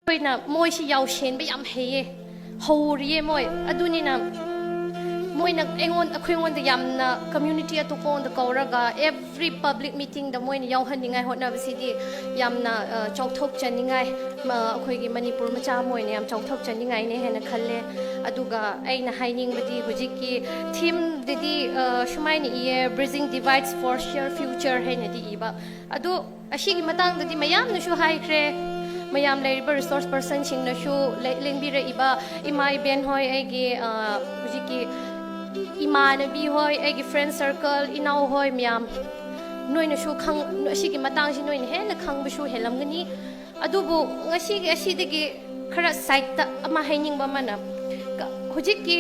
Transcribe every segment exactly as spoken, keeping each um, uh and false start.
ꯑꯩꯈꯣꯏꯅ ꯃꯣꯏꯁꯤ ꯌꯥꯎꯁꯦꯟꯕ ꯌꯥꯝ ꯍꯩꯌꯦ, ꯍꯧꯔꯤꯌꯦ ꯃꯣꯏ꯫ ꯑꯗꯨꯅꯤꯅ ꯃꯣꯏꯅ ꯑꯩꯉꯣꯟ ꯑꯩꯈꯣꯏꯉꯣꯟꯗ ꯌꯥꯝꯅ community ꯑꯇꯣꯞꯄꯉꯣꯟꯗ ꯀꯧꯔꯒ every public meetingꯗ ꯃꯣꯏꯅ ꯌꯥꯎꯍꯟꯅꯤꯡꯉꯥꯏ ꯍꯣꯠꯅꯕꯁꯤꯗꯤ ꯌꯥꯝꯅ ꯆꯥꯎꯊꯣꯛꯆꯅꯤꯡꯉꯥꯏ, ꯑꯩꯈꯣꯏꯒꯤ ꯃꯅꯤꯄꯨꯔ ꯃꯆꯥ ꯑꯃ ꯑꯣꯏꯅ ꯌꯥꯝ ꯆꯥꯎꯊꯣꯛꯆꯅꯤꯡꯉꯥꯏꯅꯦ ꯍꯥꯏꯅ ꯈꯜꯂꯦ꯫ ꯑꯗꯨꯒ ꯑꯩꯅ ꯍꯥꯏꯅꯤꯡꯕꯗꯤ ꯍꯧꯖꯤꯛꯀꯤ themeꯗꯗꯤ ꯁꯨꯃꯥꯏꯅ ꯏꯌꯦ, Bridging Divides for Shared Future ꯍꯥꯏꯅꯗꯤ ꯏꯕ꯫ ꯑꯗꯨ ꯑꯁꯤꯒꯤ ꯃꯇꯥꯡꯗꯗꯤ ꯃꯌꯥꯝꯅꯁꯨ ꯍꯥꯏꯈ꯭ꯔꯦ꯫ ꯃꯌꯥꯝ ꯂꯩꯔꯤꯕ resource personꯁꯤꯡꯅꯁꯨ ꯂꯦꯡꯕꯤꯔꯛꯏꯕ ꯏꯃꯥ ꯏꯕꯦꯟ ꯍꯣꯏ, ꯑꯩꯒꯤ ꯍꯧꯖꯤꯛꯀꯤ ꯏꯃꯥꯟꯅꯕꯤ ꯍꯣꯏ, ꯑꯩꯒꯤ friend circle, ꯏꯅꯥꯎ ꯍꯣꯏ ꯃꯌꯥꯝ, ꯅꯣꯏꯅꯁꯨ ꯑꯁꯤꯒꯤ ꯃꯇꯥꯡꯁꯤ ꯅꯣꯏꯅ ꯍꯦꯟꯅ ꯈꯪꯕꯁꯨ ꯍꯦꯜꯂꯝꯒꯅꯤ꯫ ꯑꯗꯨꯕꯨ ꯉꯁꯤꯒꯤ ꯑꯁꯤꯗꯒꯤ ꯈꯔ sideꯇ ꯑꯃ ꯍꯥꯏꯅꯤꯡꯕ ꯑꯃꯅ, ꯍꯧꯖꯤꯛꯀꯤ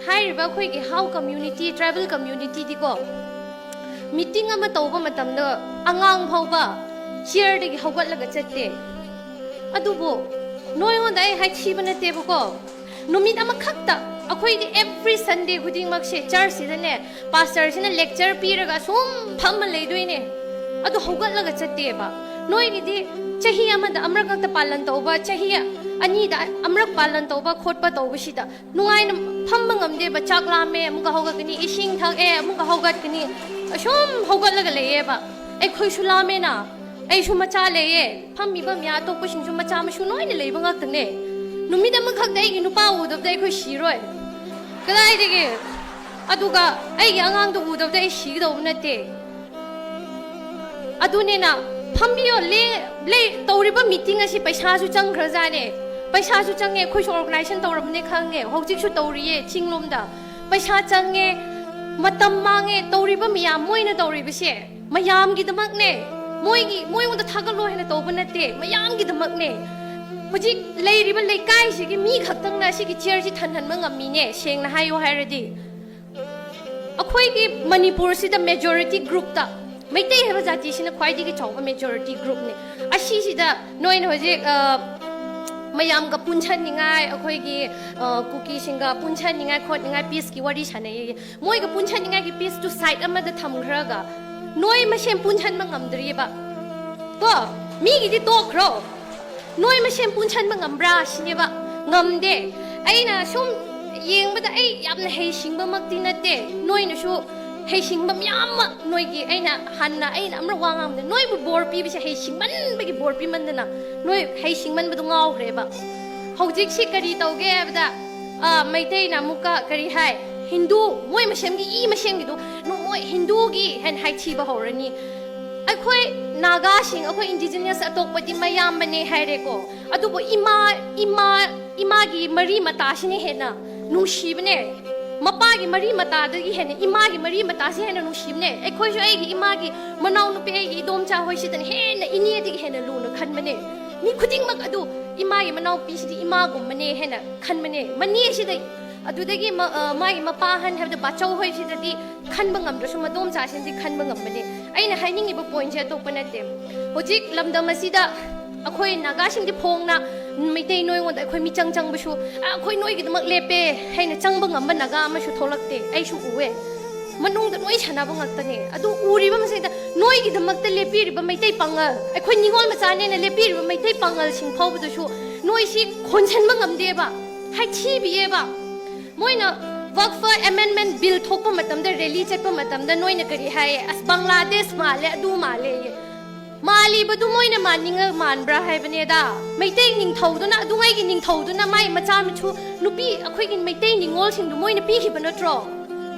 ꯍꯥꯏꯔꯤꯕ ꯑꯩꯈꯣꯏꯒꯤ ꯍꯥꯎ community, tribal communityꯗꯤꯀꯣ, meeting ꯑꯃ ꯇꯧꯕ ꯃꯇꯝꯗ ꯑꯉꯥꯡ ꯐꯥꯎꯕ chairꯗꯒꯤ ꯍꯧꯒꯠꯂꯒ ꯆꯠꯇꯦ꯫ ꯑꯗꯨꯕꯨ ꯅꯣꯏꯉꯣꯟꯗ ꯑꯩ ꯍꯥꯏꯊꯤꯕ ꯅꯠꯇꯦꯕꯀꯣ, ꯅꯨꯃꯤꯠ ꯑꯃꯈꯛꯇ, ꯑꯩꯈꯣꯏꯗꯤ every Sunday ꯈꯨꯗꯤꯡꯃꯛꯁꯦ churchꯁꯤꯗꯅꯦ pastorꯁꯤꯅ lecture ꯄꯤꯔꯒ ꯁꯨꯝ ꯐꯝꯃ ꯂꯩꯗꯣꯏꯅꯦ꯫ ꯑꯗꯨ ꯍꯧꯒꯠꯂꯒ ꯆꯠꯇꯦꯕ꯫ ꯅꯣꯏꯒꯤꯗꯤ ꯆꯍꯤ ꯑꯃꯗ ꯑꯃꯨꯔꯛ ꯈꯛꯇ ꯄꯥꯂꯟ ꯇꯧꯕ, ꯆꯍꯤ ꯑꯅꯤꯗ ꯑꯃꯨꯔꯛ ꯄꯥꯂꯟ ꯇꯧꯕ ꯈꯣꯠꯄ ꯇꯧꯕꯁꯤꯗ ꯅꯨꯡꯉꯥꯏꯅ ꯐꯝꯕ ꯉꯝꯗꯦꯕ꯫ ꯆꯥꯛ ꯂꯥꯝꯃꯦ, ꯑꯃꯨꯛꯀ ꯍꯧꯒꯠꯀꯅꯤ, ꯏꯁꯤꯡ ꯊꯛꯑꯦ, ꯑꯃꯨꯛꯀ ꯍꯧꯒꯠꯀꯅꯤ, ꯑꯁꯨꯝ ꯍꯧꯒꯠꯂꯒ ꯂꯩꯌꯦꯕ꯫ ꯑꯩꯈꯣꯏꯁꯨ ꯂꯥꯝꯃꯦꯅ, ꯑꯩꯁꯨ ꯃꯆꯥ ꯂꯩꯌꯦ, ꯐꯝꯃꯤꯕ ꯃꯌꯥꯝ ꯑꯇꯣꯞꯄꯁꯤꯡꯁꯨ ꯃꯆꯥ ꯃꯁꯨ ꯂꯣꯏꯅ ꯂꯩꯕ ꯉꯥꯛꯇꯅꯦ꯫ ꯅꯨꯃꯤꯠ ꯑꯃꯈꯛꯇ ꯑꯩꯒꯤ ꯅꯨꯄꯥ ꯎꯗꯕꯗ ꯑꯩꯈꯣꯏ ꯁꯤꯔꯣꯏ꯫ ꯀꯗꯥꯏꯗꯒꯤ? ꯑꯗꯨꯒ ꯑꯩꯒꯤ ꯑꯉꯥꯡꯗꯣ ꯎꯗꯕꯗ ꯑꯩ ꯁꯤꯒꯗꯧꯕ ꯅꯠꯇꯦ꯫ ꯑꯗꯨꯅꯤꯅ ꯐꯝꯕꯤꯌꯣ, ꯂꯦ-, ꯂꯦ-, ꯇꯧꯔꯤꯕ meeting ꯑꯁꯤ ꯄꯩꯁꯥꯁꯨ ꯆꯪꯈ꯭ꯔꯖꯥꯠꯅꯦ꯫ ꯄꯩꯁꯥꯁꯨ ꯆꯪꯉꯦ, ꯑꯩꯈꯣꯏꯁꯨ organization ꯇꯧꯔꯕꯅꯦ ꯈꯪꯉꯦ, ꯍꯧꯖꯤꯛꯁꯨ ꯇꯧꯔꯤꯌꯦ ꯆꯤꯡꯂꯣꯝꯗ꯫ ꯄꯩꯁꯥ ꯆꯪꯉꯦ, ꯃꯇꯝ ꯃꯥꯡꯉꯦ, ꯇꯧꯔꯤꯕ ꯃꯌꯥꯝ ꯃꯣꯏꯅ ꯇꯧꯔꯤꯕꯁꯦ ꯃꯌꯥꯝꯒꯤꯗꯃꯛꯅꯦ꯫ ꯃꯣꯏꯒꯤ, ꯃꯣꯏꯉꯣꯟꯗ ꯊꯥꯒꯠꯂꯣ ꯍꯥꯏꯅ ꯇꯧꯕ ꯅꯠꯇꯦ, ꯃꯌꯥꯝꯒꯤꯗꯃꯛꯅꯦ꯫ ꯍꯧꯖꯤꯛ ꯂꯩꯔꯤꯕ ꯂꯩꯀꯥꯏꯁꯤꯒꯤ ꯃꯤ ꯈꯛꯇꯪꯅ ꯑꯁꯤꯒꯤ chairꯁꯤ ꯊꯟꯍꯟꯕ ꯉꯝꯃꯤꯅꯦ, ꯁꯦꯡꯅ ꯍꯥꯏꯌꯣ ꯍꯥꯏꯔꯗꯤ꯫ ꯑꯩꯈꯣꯏꯒꯤ ꯃꯅꯤꯄꯨꯔꯁꯤꯗ majority groupꯇ, ꯃꯩꯇꯩ ꯍꯥꯏꯕ ꯖꯥꯇꯤꯁꯤꯅ ꯈ꯭ꯋꯥꯏꯗꯒꯤ ꯆꯥꯎꯕ majority groupꯅꯤ꯫ ꯑꯁꯤꯁꯤꯗ ꯅꯣꯏꯅ ꯍꯧꯖꯤꯛ, ꯑ, ꯃꯌꯥꯝꯒ ꯄꯨꯟꯁꯟꯅꯤꯡꯉꯥꯏ, ꯑꯩꯈꯣꯏꯒꯤ, ꯑ, ꯀꯨꯀꯤꯁꯤꯡꯒ ꯄꯨꯟꯁꯟꯅꯤꯡꯉꯥꯏ ꯈꯣꯠꯅꯤꯡꯉꯥꯏ, peaceꯀꯤ ꯋꯥꯔꯤ ꯁꯥꯟꯅꯩꯌꯦ꯫ ꯃꯣꯏꯒ ꯄꯨꯟꯁꯟꯅꯤꯡꯉꯥꯏꯒꯤ peaceꯇꯨ side ꯑꯃꯗ ꯊꯝꯈ꯭ꯔꯒ ꯅꯣꯏ ꯃꯁꯦꯟ ꯄꯨꯟꯁꯟꯕ ꯉꯝꯗ꯭ꯔꯤꯕ꯫ ꯀꯣ? ꯃꯤꯒꯤꯗꯤ ꯇꯣꯛꯈ꯭ꯔꯣ꯫ ꯅꯣꯏ ꯃꯁꯦꯟ ꯄꯨꯟꯁꯟꯕ ꯉꯝꯕ꯭ꯔꯥ ꯁꯤꯅꯦꯕ꯫ ꯉꯝꯗꯦ꯫ ꯑꯩꯅ ꯁꯨꯝ ꯌꯦꯡꯕꯗ ꯑꯩ ꯌꯥꯝꯅ ꯍꯩꯁꯤꯡꯕꯃꯛꯇꯤ ꯅꯠꯇꯦ꯫ ꯅꯣꯏꯅꯁꯨ ꯍꯩꯁꯤꯡꯕ ꯃꯌꯥꯝ ꯑꯃ ꯅꯣꯏꯒꯤ, ꯑꯩꯅ ꯍꯥꯟꯅ ꯑꯩꯅ ꯑꯃꯔꯛ ꯋꯥ ꯉꯥꯡꯕꯗ ꯅꯣꯏꯕꯨ ꯕꯣꯔ ꯄꯤꯕꯁꯦ ꯍꯩꯁꯤꯡꯃꯟꯕꯒꯤ ꯕꯣꯔ ꯄꯤꯃꯟꯗꯅ ꯅꯣꯏ ꯍꯩꯁꯤꯡꯃꯟꯕꯗꯣ ꯉꯥꯎꯈ꯭ꯔꯦꯕ꯫ ꯍꯧꯖꯤꯛꯁꯤ ꯀꯔꯤ ꯇꯧꯒꯦ ꯍꯥꯏꯕꯗ, ꯑ, ꯃꯩꯇꯩꯅ ꯑꯃꯨꯛꯀ ꯀꯔꯤ ꯍꯥꯏ, ꯍꯤꯟꯗꯨ, ꯃꯣꯏ ꯃꯁꯦꯟꯒꯤ ꯏ ꯃꯁꯦꯟꯒꯤꯗꯣ, ꯅꯣ-, ꯃꯣꯏ ꯍꯤꯟꯗꯨꯒꯤ ꯍꯥꯏꯅ ꯍꯥꯏꯊꯤꯕ ꯍꯧꯔꯅꯤ꯫ ꯑꯩꯈꯣꯏ ꯅꯥꯒꯥꯁꯤꯡ, ꯑꯩꯈꯣꯏ indigenous ꯑꯇꯣꯞꯄꯗꯤ ꯃꯌꯥꯝꯕꯅꯦ ꯍꯥꯏꯔꯦꯀꯣ, ꯑꯗꯨꯕꯨ ꯏꯃꯥ, ꯏꯃꯥ, ꯏꯃꯥꯒꯤ ꯃꯔꯤ ꯃꯇꯥꯁꯤꯅ ꯍꯦꯟꯅ ꯅꯨꯡꯁꯤꯕꯅꯦ꯫ ꯃꯄꯥꯒꯤ ꯃꯔꯤ ꯃꯇꯥꯗꯒꯤ ꯍꯦꯟꯅ ꯏꯃꯥꯒꯤ ꯃꯔꯤ ꯃꯇꯥꯁꯤ ꯍꯦꯟꯅ ꯅꯨꯡꯁꯤꯕꯅꯦ꯫ ꯑꯩꯈꯣꯏꯁꯨ ꯑꯩꯒꯤ ꯏꯃꯥꯒꯤ ꯃꯅꯥꯎꯅꯨꯄꯤ, ꯑꯩꯒꯤ ꯏꯗꯣꯝꯆꯥ ꯍꯣꯏꯁꯤꯗꯅ ꯍꯦꯟꯅ ꯏꯅꯦꯗꯒꯤ ꯍꯦꯟꯅ ꯂꯨꯅ ꯈꯟꯕꯅꯦ꯫ ꯃꯤ ꯈꯨꯗꯤꯡꯃꯛ ꯑꯗꯨ ꯏꯃꯥꯒꯤ ꯃꯅꯥꯎꯄꯤꯁꯤꯗꯤ ꯏꯃꯥꯒꯨꯝꯕꯅꯦ ꯍꯦꯟꯅ ꯈꯟꯕꯅꯦ꯫ ꯃꯅꯦꯁꯤꯗ, ꯑꯗꯨꯗꯒꯤ ꯃ-, ꯑ, ꯃꯥꯒꯤ ꯃꯄꯥ ꯑꯍꯟ ꯍꯥꯏꯕꯗꯤ ꯕꯥꯆꯧ ꯍꯣꯏꯁꯤꯗꯗꯤ ꯈꯟꯕ ꯉꯝꯗ꯭ꯔꯁꯨ ꯃꯗꯣꯝꯆꯥꯁꯤꯡꯗꯤ ꯈꯟꯕ ꯉꯝꯕꯅꯦ꯫ ꯑꯩꯅ ꯍꯥꯏꯅꯤꯡꯉꯤꯕ ꯄꯣꯏꯟꯁꯦ ꯑꯇꯣꯞꯄ ꯅꯠꯇꯦ꯫ ꯍꯧꯖꯤꯛ ꯂꯝꯗꯝ ꯑꯁꯤꯗ ꯑꯩꯈꯣꯏ ꯅꯥꯒꯥꯁꯤꯡꯗꯤ ꯐꯣꯡꯅ ꯃꯩꯇꯩ ꯅꯣꯏꯉꯣꯟꯗ ꯑꯩꯈꯣꯏ ꯃꯤꯆꯪ ꯆꯪꯕꯁꯨ, "ꯑ, ꯑꯩꯈꯣꯏ ꯅꯣꯏꯒꯤꯗꯃꯛ ꯂꯦꯞꯄꯦ" ꯍꯥꯏꯅ ꯆꯪꯕ ꯉꯝꯕ ꯅꯥꯒꯥ ꯑꯃꯁꯨ ꯊꯣꯛꯂꯛꯇꯦ꯫ ꯑꯩꯁꯨ ꯎꯑꯦ꯫ ꯃꯅꯨꯡꯗ ꯂꯣꯏ ꯁꯥꯟꯅꯕ ꯉꯥꯛꯇꯅꯦ꯫ ꯑꯗꯨ ꯎꯔꯤꯕ ꯃꯁꯤꯗ ꯅꯣꯏꯒꯤꯗꯃꯛꯇ ꯂꯦꯞꯄꯤꯔꯤꯕ ꯃꯩꯇꯩ ꯄꯥꯉꯜ, ꯑꯩꯈꯣꯏ ꯅꯤꯉꯣꯜ ꯃꯆꯥꯅꯦꯅ ꯂꯦꯞꯄꯤꯔꯤꯕ ꯃꯩꯇꯩ ꯄꯥꯉꯜꯁꯤꯡ ꯐꯥꯎꯕꯗꯁꯨ ꯅꯣꯏꯁꯤ ꯈꯣꯟꯁꯟꯕ ꯉꯝꯗꯦꯕ, ꯍꯥꯏꯊꯤꯕꯤꯌꯦꯕ꯫ ꯃꯣꯏꯅ ꯋꯛꯐ ꯑꯦꯃꯦꯟꯗꯃꯦꯟ ꯕꯤꯜ ꯊꯣꯛꯄ ꯃꯇꯝꯗ, ꯔꯦꯂꯤ ꯆꯠꯄ ꯃꯇꯝꯗ ꯅꯣꯏꯅ ꯀꯔꯤ ꯍꯥꯏꯌꯦ? "ꯑꯁ, ꯕꯪꯒ꯭ꯂꯥꯗꯦꯁ ꯃꯥꯜꯂꯦ, ꯑꯗꯨ ꯃꯥꯜꯂꯦ"ꯌꯦ꯫ ꯃꯥꯜꯂꯤꯕꯗꯨ ꯃꯣꯏꯅ ꯃꯥꯟꯅꯤꯡꯉ ꯃꯥꯟꯕ꯭ꯔꯥ ꯍꯥꯏꯕꯅꯦꯗ꯫ ꯃꯩꯇꯩ ꯅꯤꯡꯊꯧꯗꯨꯅ, ꯑꯗꯨꯉꯩꯒꯤ ꯅꯤꯡꯊꯧꯗꯨꯅ ꯃꯥꯏ ꯃꯆꯥ ꯃꯁꯨ ꯅꯨꯄꯤ, ꯑꯩꯈꯣꯏꯒꯤ ꯃꯩꯇꯩ ꯅꯤꯉꯣꯜꯁꯤꯡꯗꯨ ꯃꯣꯏꯅ ꯄꯤꯈꯤꯕ ꯅꯠꯇ꯭ꯔꯣ?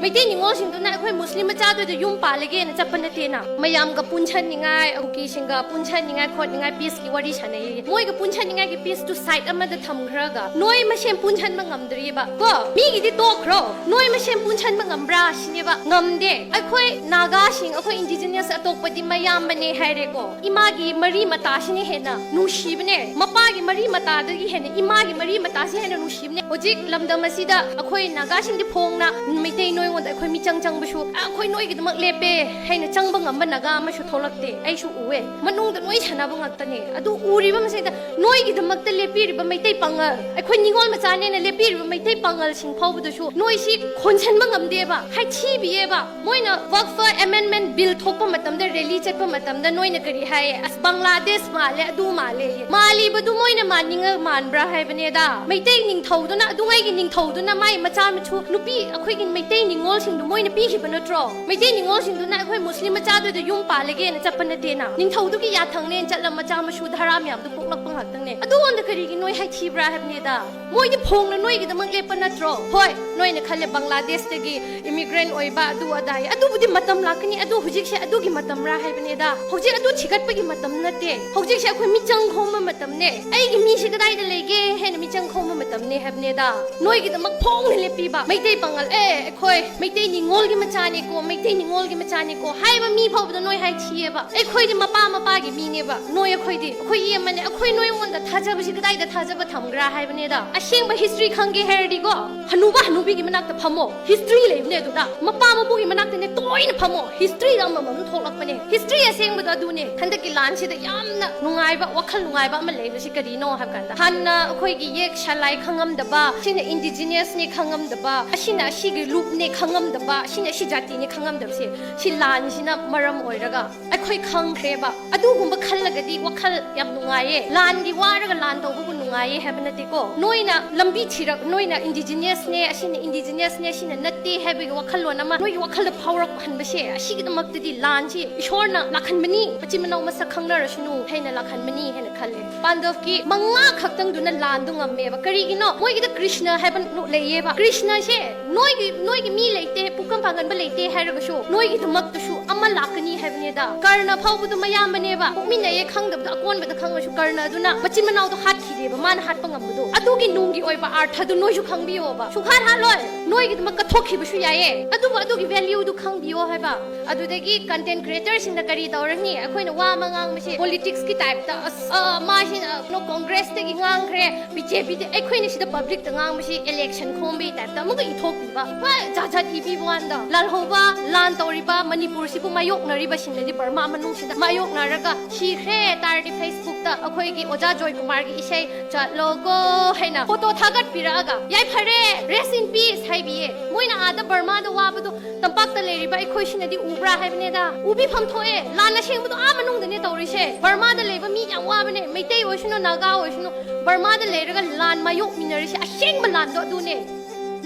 ꯃꯩꯇꯩ ꯅꯤꯉꯣꯜꯁꯤꯡꯗꯨꯅ ꯑꯩꯈꯣꯏ ꯃꯨꯁꯂꯤꯝ ꯃꯆꯥꯗꯨꯗ ꯌꯨꯝ ꯄꯥꯜꯂꯒꯦꯅ ꯆꯠꯄ ꯅꯠꯇꯦꯅ꯫ ꯃꯌꯥꯝꯒ ꯄꯨꯟꯁꯟꯅꯤꯡꯉꯥꯏ, ꯀꯨꯀꯤꯁꯤꯡꯒ ꯄꯨꯟꯁꯟꯅꯤꯡꯉꯥꯏ ꯈꯣꯠꯅꯤꯡꯉꯥꯏ ꯄꯤꯁꯀꯤ ꯋꯥꯔꯤ ꯁꯥꯟꯅꯩꯌꯦ꯫ ꯃꯣꯏꯒ ꯄꯨꯟꯁꯟꯅꯤꯡꯉꯥꯏꯒꯤ ꯄꯤꯁꯇꯨ ꯁꯥꯏꯠ ꯑꯃꯗ ꯊꯝꯈ꯭ꯔꯒ ꯅꯣꯏ ꯃꯁꯦꯟ ꯄꯨꯟꯁꯟꯕ ꯉꯝꯗ꯭ꯔꯤꯕ ꯀꯣ? ꯃꯤꯒꯤꯗꯤ ꯇꯣꯛꯈ꯭ꯔꯣ, ꯅꯣꯏ ꯃꯁꯦꯟ ꯄꯨꯟꯁꯟꯕ ꯉꯝꯕ꯭ꯔꯥ ꯁꯤꯅꯦꯕ꯫ ꯉꯝꯗꯦ꯫ ꯑꯩꯈꯣꯏ ꯅꯥꯒꯥꯁꯤꯡ, ꯑꯩꯈꯣꯏ indigenous ꯑꯇꯣꯞꯄꯗꯤ ꯃꯌꯥꯝꯕꯅꯦ ꯍꯥꯏꯔꯦꯀꯣ, ꯏꯃꯥꯒꯤ ꯃꯔꯤ ꯃꯇꯥꯁꯤꯅ ꯍꯦꯟꯅ ꯅꯨꯡꯁꯤꯕꯅꯦ꯫ ꯃꯄꯥꯒꯤ ꯃꯔꯤ ꯃꯇꯥꯗꯒꯤ ꯍꯦꯟꯅ ꯏꯃꯥꯒꯤ ꯃꯔꯤ ꯃꯇꯥꯁꯤ ꯍꯦꯟꯅ ꯅꯨꯡꯁꯤꯕꯅꯦ꯫ ꯍꯧꯖꯤꯛ ꯂꯝꯗꯝ ꯑꯁꯤꯗ ꯑꯩꯈꯣꯏ ꯅꯥꯒꯥꯁꯤꯡꯗꯤ ꯐꯣꯡꯅ ꯃꯩꯇꯩ ꯅꯣꯏ ꯑꯩꯉꯣꯟꯗ ꯑꯩꯈꯣꯏ ꯃꯤꯆꯪ ꯆꯪꯕꯁꯨ, "ꯑꯩꯈꯣꯏ ꯅꯣꯏꯒꯤꯗꯃꯛ ꯂꯦꯞꯄꯦ" ꯍꯥꯏꯅ ꯆꯪꯕ ꯉꯝꯕ ꯅꯥꯒꯥ ꯑꯃꯁꯨ ꯊꯣꯛꯂꯛꯇꯦ꯫ ꯑꯩꯁꯨ ꯎꯑꯦ, ꯃꯅꯨꯡꯗ ꯅꯣꯏ ꯁꯥꯟꯅꯕ ꯉꯥꯛꯇꯅꯦ꯫ ꯑꯗꯨ ꯎꯔꯤꯕ ꯃꯁꯤꯗ ꯅꯣꯏꯒꯤꯗꯃꯛꯇ ꯂꯦꯞꯄꯤꯔꯤꯕ ꯃꯩꯇꯩ ꯄꯥꯉꯜ, ꯑꯩꯈꯣꯏ ꯅꯤꯉꯣꯜ ꯃꯆꯥꯅꯦꯅ ꯂꯦꯞꯄꯤꯔꯤꯕ ꯃꯩꯇꯩ ꯄꯥꯉꯜꯁꯤꯡ ꯐꯥꯎꯕꯗꯁꯨ ꯅꯣꯏꯁꯤ ꯈꯣꯟꯁꯟꯕ ꯉꯝꯗꯦꯕ, ꯍꯥꯏꯊꯤꯕꯤꯌꯦꯕ꯫ ꯃꯣꯏꯅ ꯋꯥꯛꯐ ꯑꯦꯃꯦꯟꯃꯦꯟ ꯕꯤꯜ ꯊꯣꯛꯄ ꯃꯇꯝꯗ, ꯔꯦꯂꯤ ꯆꯠꯄ ꯃꯇꯝꯗ ꯅꯣꯏꯅ ꯀꯔꯤ ꯍꯥꯏꯌꯦ? "ꯑꯁ, ꯕꯪꯒ꯭ꯂꯥꯗꯦꯁ ꯃꯥꯜꯂꯦ, ꯑꯗꯨ ꯃꯥꯜꯂꯦ"ꯌꯦ꯫ ꯃꯥꯜꯂꯤꯕꯗꯨ ꯃꯣꯏꯅ ꯃꯥꯟꯅꯤꯡꯉ ꯃꯥꯟꯕ꯭ꯔꯥ ꯍꯥꯏꯕꯅꯦꯗ꯫ ꯃꯩꯇꯩ ꯅꯤꯡꯊꯧꯗꯨꯅ, ꯑꯗꯨꯉꯩꯒꯤ ꯅꯤꯡꯊꯧꯗꯨꯅ ꯃꯥꯏ ꯃꯆꯥ ꯃꯁꯨ ꯅꯨꯄꯤ, ꯑꯩꯈꯣꯏꯒꯤ ꯃꯩꯇꯩ ꯅꯤꯉꯣꯜꯁꯤꯡꯗꯨ ꯃꯣꯏꯅ ꯄꯤꯈꯤꯕ ꯅꯠꯇ꯭ꯔꯣ? ꯃꯩꯇꯩ ꯅꯤꯉꯣꯜꯁꯤꯡꯗꯨꯅ ꯑꯩꯈꯣꯏ ꯃꯨꯁꯂꯤꯝ ꯃꯆꯥꯗꯨꯗ ꯌꯨꯝ ꯄꯥꯜꯂꯒꯦꯅ ꯆꯠꯄ ꯅꯠꯇꯦꯅ꯫ ꯅꯤꯡꯊꯧꯗꯨꯒꯤ ꯌꯥꯊꯪꯅꯦꯅ ꯆꯠꯂ ꯃꯆꯥ ꯃꯁꯨ ꯙꯔꯥ ꯃꯌꯥꯝꯗꯨ ꯄꯣꯛꯂꯛꯄ ꯉꯥꯛꯇꯪꯅꯦ꯫ ꯑꯗꯨꯉꯣꯟꯗ ꯀꯔꯤꯒꯤ ꯅꯣꯏ ꯍꯥꯏꯊꯤꯕ꯭ꯔꯥ ꯍꯥꯏꯕꯅꯦꯗ꯫ ꯃꯣꯏꯗꯤ ꯐꯣꯡꯅ ꯅꯣꯏꯒꯤꯗꯃꯛ ꯂꯦꯞꯄ ꯅꯠꯇ꯭ꯔꯣ? ꯍꯣꯏ, ꯅꯣꯏꯅ ꯈꯜꯂꯦ ꯕꯪꯒ꯭ꯂꯥꯗꯦꯁꯇꯒꯤ ꯏꯃꯤꯒ꯭ꯔꯦꯟ ꯑꯣꯏꯕ, ꯑꯗꯨ ꯑꯗꯥ ꯍꯥꯏ꯫ ꯑꯗꯨꯕꯨꯗꯤ ꯃꯇꯝ ꯂꯥꯛꯀꯅꯤ꯫ ꯑꯗꯨ ꯍꯧꯖꯤꯛꯁꯦ ꯑꯗꯨꯒꯤ ꯃꯇꯝꯔꯥ ꯍꯥꯏꯕꯅꯦꯗ꯫ ꯍꯧꯖꯤꯛ ꯑꯗꯨ ꯊꯤꯒꯠꯄꯒꯤ ꯃꯇꯝ ꯅꯠꯇꯦ꯫ ꯍꯧꯖꯤꯛꯁꯦ ꯑꯩꯈꯣꯏ ꯃꯤꯆꯪ ꯈꯣꯝꯕ ꯃꯇꯝꯅꯦ꯫ "ꯑꯩꯒꯤ ꯃꯤꯁꯦ ꯀꯗꯥꯏꯗ ꯂꯩꯒꯦ?" ꯍꯥꯏꯅ ꯃꯤꯆꯪ ꯈꯣꯝꯕ ꯃꯇꯝꯅꯦ ꯍꯥꯏꯕꯅꯦꯗ꯫ ꯅꯣꯏꯒꯤꯗꯃꯛ ꯐꯣꯡꯅ ꯂꯦꯞꯄꯤꯕ ꯃꯩꯇꯩ ꯄꯥꯉꯜ, "ꯑꯦ, ꯑꯩꯈꯣꯏ ꯃꯩꯇꯩ ꯅꯤꯉꯣꯜꯒꯤ ꯃꯆꯥꯅꯤꯀꯣ, ꯃꯩꯇꯩ ꯅꯤꯉꯣꯜꯒꯤ ꯃꯆꯥꯅꯤꯀꯣ" ꯍꯥꯏꯕ ꯃꯤ ꯐꯥꯎꯕꯗ ꯅꯣꯏ ꯍꯥꯏꯊꯤꯌꯦꯕ꯫ ꯑꯩꯈꯣꯏꯗꯤ ꯃꯄꯥ ꯃꯄꯥꯒꯤ ꯃꯤꯅꯦꯕ꯫ ꯅꯣꯏ ꯑꯩꯈꯣꯏꯗꯤ, ꯑꯩꯈꯣꯏ ꯏꯌꯦꯝꯃꯅꯦ꯫ ꯑꯩꯈꯣꯏ ꯅꯣꯏꯉꯣꯟꯗ ꯊꯥꯖꯕꯁꯤ ꯀꯗꯥꯏꯗ ꯊꯥꯖꯕ ꯊꯝꯒ꯭ꯔꯥ ꯍꯥꯏꯕꯅꯦꯗ꯫ ꯑꯁꯦꯡꯕ ꯍꯤꯁꯇ꯭ꯔꯤ ꯈꯪꯒꯦ ꯍꯥꯏꯔꯗꯤꯀꯣ, ꯍꯅꯨꯕ ꯍꯅꯨꯕꯤꯒꯤ ꯃꯅꯥꯛꯇ ꯐꯝꯃꯣ꯫ ꯍꯤꯁꯇ꯭ꯔꯤ ꯂꯩꯕꯅꯦ ꯑꯗꯨꯗ꯫ ꯃꯄꯥ ꯃꯄꯨꯒꯤ ꯃꯅꯥꯛꯇꯅꯦ ꯇꯣꯏꯅ ꯐꯝꯃꯣ꯫ ꯍꯤꯁꯇ꯭ꯔꯤꯗ ꯑꯃꯃꯝ ꯊꯣꯛꯂꯛꯄꯅꯦ꯫ ꯍꯤꯁꯇ꯭ꯔꯤ ꯑꯁꯦꯡꯕꯗꯣ ꯑꯗꯨꯅꯦ꯫ ꯍꯟꯗꯛꯀꯤ ꯂꯥꯟꯁꯤꯗ ꯌꯥꯝꯅ ꯅꯨꯡꯉꯥꯏꯕ, ꯋꯥꯈꯜ ꯅꯨꯡꯉꯥꯏꯕ ꯑꯃ ꯂꯩꯕꯁꯤ ꯀꯔꯤꯅꯣ ꯍꯥꯏꯕ ꯀꯥꯟꯗ, ꯍꯥꯟꯅ ꯑꯩꯈꯣꯏꯒꯤ ꯌꯦꯛ ꯁꯂꯥꯏ ꯈꯪꯉꯝꯗꯕ, ꯁꯤꯅ ꯏꯟꯗꯤꯖꯤꯅꯁꯅꯦ ꯈꯪꯉꯝꯗꯕ, ꯑꯁꯤꯅ ꯑꯁꯤꯒꯤ ꯂꯨꯞꯅꯦ ꯈꯪꯉꯝꯗꯕ, ꯑꯁꯤꯅ ꯑꯁꯤ ꯖꯥꯇꯤꯅꯦ ꯈꯪꯉꯝꯗꯕꯁꯦ, ꯁꯤ ꯂꯥꯟꯁꯤꯅ ꯃꯔꯝ ꯑꯣꯏꯔꯒ ꯑꯩꯈꯣꯏ ꯈꯪꯈ꯭ꯔꯦꯕ꯫ ꯑꯗꯨꯒꯨꯝꯕ ꯈꯜꯂꯒꯗꯤ ꯋꯥꯈꯜ ꯌꯥꯝ ꯅꯨꯡꯉꯥꯏꯌꯦ꯫ ꯂꯥꯟꯒꯤ ꯋꯥꯔꯒ ꯂꯥꯟ ꯇꯧꯕꯕꯨ ꯅꯨꯡꯉꯥꯏꯌꯦ ꯍꯥꯏꯕ ꯅꯠꯇꯦꯀꯣ꯫ ꯅꯣꯏꯅ ꯂꯝꯕꯤ ꯊꯤꯔꯛ, ꯅꯣꯏꯅ ꯏꯟꯗꯤꯖꯤꯅꯁꯅꯦ, ꯑꯁꯤꯅ ꯏꯟꯗꯤꯖꯤꯅꯁꯅꯦ, ꯑꯁꯤꯅ ꯅꯠꯇꯦ ꯍꯥꯏꯕꯒꯤ ꯋꯥꯈꯜꯂꯣꯟ ꯑꯃ ꯅꯣꯏꯒꯤ ꯋꯥꯈꯜꯗ ꯐꯥꯎꯔꯛꯍꯟꯕꯁꯦ, ꯑꯁꯤꯒꯤꯗꯃꯛꯇꯗꯤ ꯂꯥꯟꯁꯤ ꯏꯁꯣꯔꯅ ꯂꯥꯛꯍꯟꯕꯅꯤ, ꯃꯆꯤꯟ ꯃꯅꯥꯎ ꯃꯁꯛ ꯈꯪꯅꯔꯁꯅꯨ ꯍꯥꯏꯅ ꯂꯥꯛꯍꯟꯕꯅꯤ ꯍꯥꯏꯅ ꯈꯜꯂꯦ꯫ ꯄꯥꯟꯗꯕꯀꯤ ꯃꯉꯥ ꯈꯛꯇꯪꯗꯨꯅ ꯂꯥꯟꯗꯣ ꯉꯝꯃꯦꯕ꯫ ꯀꯔꯤꯒꯤꯅꯣ? ꯃꯣꯏꯒꯤꯗ ꯀ꯭ꯔꯤꯁꯅ ꯍꯥꯏꯕ ꯅꯨ-, ꯂꯩꯌꯦꯕ꯫ ꯀ꯭ꯔꯤꯁꯅꯁꯦ ꯅꯣꯏꯒꯤ, ꯅꯣꯏꯒꯤ ꯃꯤ ꯂꯩꯇꯦ, ꯄꯨꯛꯀꯝ ꯄꯥꯡꯒꯟꯕ ꯂꯩꯇꯦ ꯍꯥꯏꯔꯒꯁꯨ ꯅꯣꯏꯒꯤꯗꯃꯛꯇꯁꯨ ꯑꯃ ꯂꯥꯛꯀꯅꯤ ꯍꯥꯏꯕꯅꯦꯗ꯫ ꯀꯔꯅ ꯐꯥꯎꯕꯗꯣ ꯃꯌꯥꯝꯕꯅꯦꯕ, ꯄꯣꯛꯃꯤꯟꯅꯩꯌꯦ ꯈꯪꯗꯕꯗꯣ ꯑꯀꯣꯟꯕꯗ ꯈꯪꯉꯁꯨ, ꯀꯔꯅ ꯑꯗꯨꯅ ꯃꯆꯤꯟ ꯃꯅꯥꯎꯗꯣ ꯍꯥꯠꯈꯤꯗꯦꯕ, ꯃꯥꯅ ꯍꯥꯠꯄ ꯉꯝꯕꯗꯣ꯫ ꯑꯗꯨꯒꯤ ꯅꯨꯡꯒꯤ ꯑꯣꯏꯕ ꯑꯥꯔꯊꯗꯨ ꯅꯣꯏꯁꯨ ꯈꯪꯕꯤꯌꯣꯕ꯫ ꯁꯨꯡꯍꯥꯠ ꯍꯥꯠꯂꯣꯏ, ꯅꯣꯏꯒꯤꯗꯃꯛ ꯀꯠꯊꯣꯛꯈꯤꯕꯁꯨ ꯌꯥꯏꯌꯦ, ꯑꯗꯨꯕꯨ ꯑꯗꯨꯒꯤ ꯚꯦꯂ꯭ꯌꯨꯗꯨ ꯈꯪꯕꯤꯌꯣ ꯍꯥꯏꯕ꯫ ꯑꯗꯨꯗꯒꯤ ꯀꯟꯇꯦꯟ ꯀ꯭ꯔꯤꯌꯦꯇꯔꯁꯤꯡꯅ ꯀꯔꯤ ꯇꯧꯔꯅꯤ? ꯑꯩꯈꯣꯏꯅ ꯋꯥ ꯑꯃ ꯉꯥꯡꯕꯁꯦ ꯄꯣꯂꯤꯇꯤꯛꯁꯀꯤ ꯇꯥꯏꯞꯇ, ꯑꯁ, ꯑ, ꯃꯥꯁꯤꯅ ꯀꯩꯅꯣ ꯀꯣꯡꯒ꯭ꯔꯦꯁꯇꯒꯤ ꯉꯥꯡꯈ꯭ꯔꯦ, ꯕꯤ ꯖꯦ ꯄꯤꯗ꯫ ꯑꯩꯈꯣꯏꯅ ꯁꯤꯗ ꯄꯕ꯭ꯂꯤꯛꯇ ꯉꯥꯡꯕꯁꯤ ꯏꯂꯦꯛꯁꯟ ꯈꯣꯝꯕꯒꯤ ꯇꯥꯏꯞꯇ ꯑꯃꯨꯛꯀ ꯏꯊꯣꯛꯄꯤꯕ꯫ ꯍꯣꯏ, ꯖꯥꯠ ꯖꯥꯠ ꯏꯕꯤꯕ ꯋꯥꯅꯤꯗ꯫ ꯂꯥꯜꯍꯧꯕ, ꯂꯥꯟ ꯇꯧꯔꯤꯕ ꯃꯅꯤꯄꯨꯔꯁꯤꯕꯨ ꯃꯥꯌꯣꯛꯅꯔꯤꯕꯁꯤꯡꯅꯗꯤ ꯕꯔꯃꯥ ꯃꯅꯨꯡꯁꯤꯗ ꯃꯥꯌꯣꯛꯅꯔꯒ ꯁꯤꯈ꯭ꯔꯦ ꯇꯥꯔꯗꯤ ꯐꯦꯁꯕꯨꯛꯇ ꯑꯩꯈꯣꯏꯒꯤ ꯑꯣꯖꯥ ꯖꯣꯏꯀꯨꯃꯥꯔꯒꯤ ꯏꯁꯩ "ꯆꯠꯂꯣꯀꯣ" ꯍꯥꯏꯅ ꯐꯣꯇꯣ ꯊꯥꯒꯠꯄꯤꯔꯛꯑꯒ, "ꯌꯥꯏꯐꯔꯦ, rest in peace" ꯍꯥꯏꯕꯤꯌꯦ꯫ ꯃꯣꯏꯅ ꯑꯥꯗ ꯕꯔꯃꯥꯗ ꯋꯥꯕꯗꯣ ꯇꯝꯄꯥꯛꯇ ꯂꯩꯔꯤꯕ ꯑꯩꯈꯣꯏꯁꯤꯅꯗꯤ ꯎꯕ꯭ꯔꯥ ꯍꯥꯏꯕꯅꯦꯗ? ꯎꯕꯤꯐꯝ ꯊꯣꯛꯑꯦ꯫ ꯂꯥꯟ ꯑꯁꯦꯡꯕꯗꯣ ꯑꯥ ꯃꯅꯨꯡꯗꯅꯦ ꯇꯧꯔꯤꯁꯦ꯫ ꯕꯔꯃꯥꯗ ꯂꯩꯕ ꯃꯤ ꯌꯥꯝ ꯋꯥꯕꯅꯦ꯫ ꯃꯩꯇꯩ ꯑꯣꯏꯁꯅꯨ, ꯅꯥꯒꯥ ꯑꯣꯏꯁꯅꯨ, ꯕꯔꯃꯥꯗ ꯂꯩꯔꯒ ꯂꯥꯟ ꯃꯥꯌꯣꯛꯃꯤꯟꯅꯔꯤꯁꯦ ꯑꯁꯦꯡꯕ ꯂꯥꯟꯗꯣ ꯑꯗꯨꯅꯦ꯫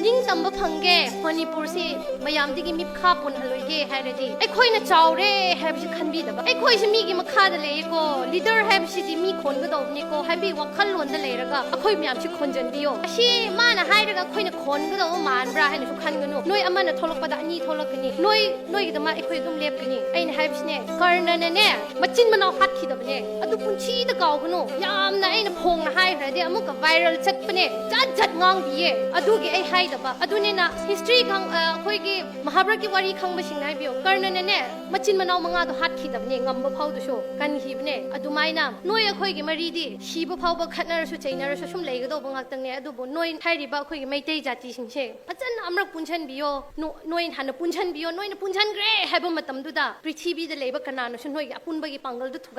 ꯅꯤꯡꯇꯝꯕ ꯐꯪꯒꯦ, ꯃꯅꯤꯄꯨꯔꯁꯤ ꯃꯌꯥꯝꯗꯒꯤ ꯃꯤꯈꯥ ꯄꯣꯟꯍꯜꯂꯣꯏꯒꯦ ꯍꯥꯏꯔꯗꯤ ꯑꯩꯈꯣꯏꯅ ꯆꯥꯎꯔꯦ ꯍꯥꯏꯕꯁꯤ ꯈꯟꯕꯤꯗꯕ꯫ ꯑꯩꯈꯣꯏꯁꯤ ꯃꯤꯒꯤ ꯃꯈꯥꯗ ꯂꯩꯌꯦꯀꯣ, ꯂꯤꯗꯔ ꯍꯥꯏꯕꯁꯤꯗꯤ ꯃꯤ ꯈꯣꯟꯒꯗꯧꯕꯅꯤꯀꯣ ꯍꯥꯏꯕꯒꯤ ꯋꯥꯈꯜꯂꯣꯟꯗ ꯂꯩꯔꯒ ꯑꯩꯈꯣꯏ ꯃꯌꯥꯝꯁꯤ ꯈꯣꯟꯖꯟꯕꯤꯌꯣ꯫ ꯑꯁꯤ ꯃꯥꯅ ꯍꯥꯏꯔꯒ ꯑꯩꯈꯣꯏꯅ ꯈꯣꯟꯒꯗꯧꯕ ꯃꯥꯟꯕ꯭ꯔꯥ ꯍꯥꯏꯅꯁꯨ ꯈꯟꯒꯅꯨ꯫ ꯅꯣꯏ ꯑꯃꯅ ꯊꯣꯛꯂꯛꯄꯗ ꯑꯅꯤ ꯊꯣꯛꯂꯛꯀꯅꯤ꯫ ꯅꯣꯏ, ꯅꯣꯏꯒꯤꯗꯃꯛ ꯑꯩꯈꯣꯏ ꯑꯗꯨꯝ ꯂꯦꯞꯀꯅꯤ꯫ ꯑꯩꯅ ꯍꯥꯏꯕꯁꯤꯅꯦ, ꯀꯔꯅꯅꯅꯦ ꯃꯆꯤꯟ ꯃꯅꯥꯎ ꯍꯥꯠꯈꯤꯗꯕꯅꯦ꯫ ꯑꯗꯨ ꯄꯨꯟꯁꯤꯗ ꯀꯥꯎꯒꯅꯨ꯫ ꯌꯥꯝꯅ ꯑꯩꯅ ꯐꯣꯡꯅ ꯍꯥꯏꯈ꯭ꯔꯗꯤ ꯑꯃꯨꯛꯀ ꯚꯥꯏꯔꯦꯜ ꯆꯠꯄꯅꯦ꯫ ꯖꯥꯠ ꯖꯥꯠ ꯉꯥꯡꯕꯤꯌꯦ꯫ ꯑꯗꯨꯒꯤ ꯑꯩ ꯍꯥꯏꯗꯕ꯫ ꯑꯗꯨꯅꯤꯅ ꯍꯤꯁꯇ꯭ꯔꯤ ꯈꯪ-, ꯑ, ꯑꯩꯈꯣꯏꯒꯤ ꯃꯍꯥꯚꯥꯔꯠꯀꯤ ꯋꯥꯔꯤ ꯈꯪꯕꯁꯤꯡꯅ ꯍꯥꯏꯕꯤꯌꯣ꯫ ꯀꯔꯅꯅꯅꯦ ꯃꯆꯤꯟ ꯃꯅꯥꯎ ꯃꯉꯥꯗꯣ ꯍꯥꯠꯈꯤꯗꯕꯅꯦ, ꯉꯝꯕ ꯐꯥꯎꯗꯨꯁꯨ ꯀꯟꯈꯤꯕꯅꯦ꯫ ꯑꯗꯨꯃꯥꯏꯅ ꯅꯣꯏ ꯑꯩꯈꯣꯏꯒꯤ ꯃꯔꯤꯗꯤ ꯁꯤꯕ ꯐꯥꯎꯕ ꯈꯠꯅꯔꯁꯨ ꯆꯩꯅꯔꯁꯨ ꯁꯨꯝ ꯂꯩꯒꯗꯧꯕ ꯉꯥꯛꯇꯅꯦ꯫ ꯑꯗꯨꯕꯨ ꯅꯣꯏ ꯍꯥꯏꯔꯤꯕ ꯑꯩꯈꯣꯏꯒꯤ ꯃꯩꯇꯩ ꯖꯥꯇꯤꯁꯤꯡꯁꯦ ꯐꯖꯅ ꯑꯃꯔꯛ ꯄꯨꯟꯁꯤꯟꯕꯤꯌꯣ꯫ ꯅꯣ-, ꯅꯣꯏ ꯍꯥꯟꯅ ꯄꯨꯟꯁꯤꯟꯕꯤꯌꯣ꯫ ꯅꯣꯏꯅ ꯄꯨꯟꯁꯤꯟꯈ꯭ꯔꯦ ꯍꯥꯏꯕ ꯃꯇꯝꯗꯨꯗ ꯄ꯭ꯔꯤꯊꯤꯕꯤꯗ ꯂꯩꯕ ꯀꯅꯥꯅꯁꯨ ꯅꯣꯏꯒꯤ ꯑꯄꯨꯟꯕꯒꯤ ꯄꯥꯡꯒꯜꯗꯨ ꯊꯨꯒꯥꯏ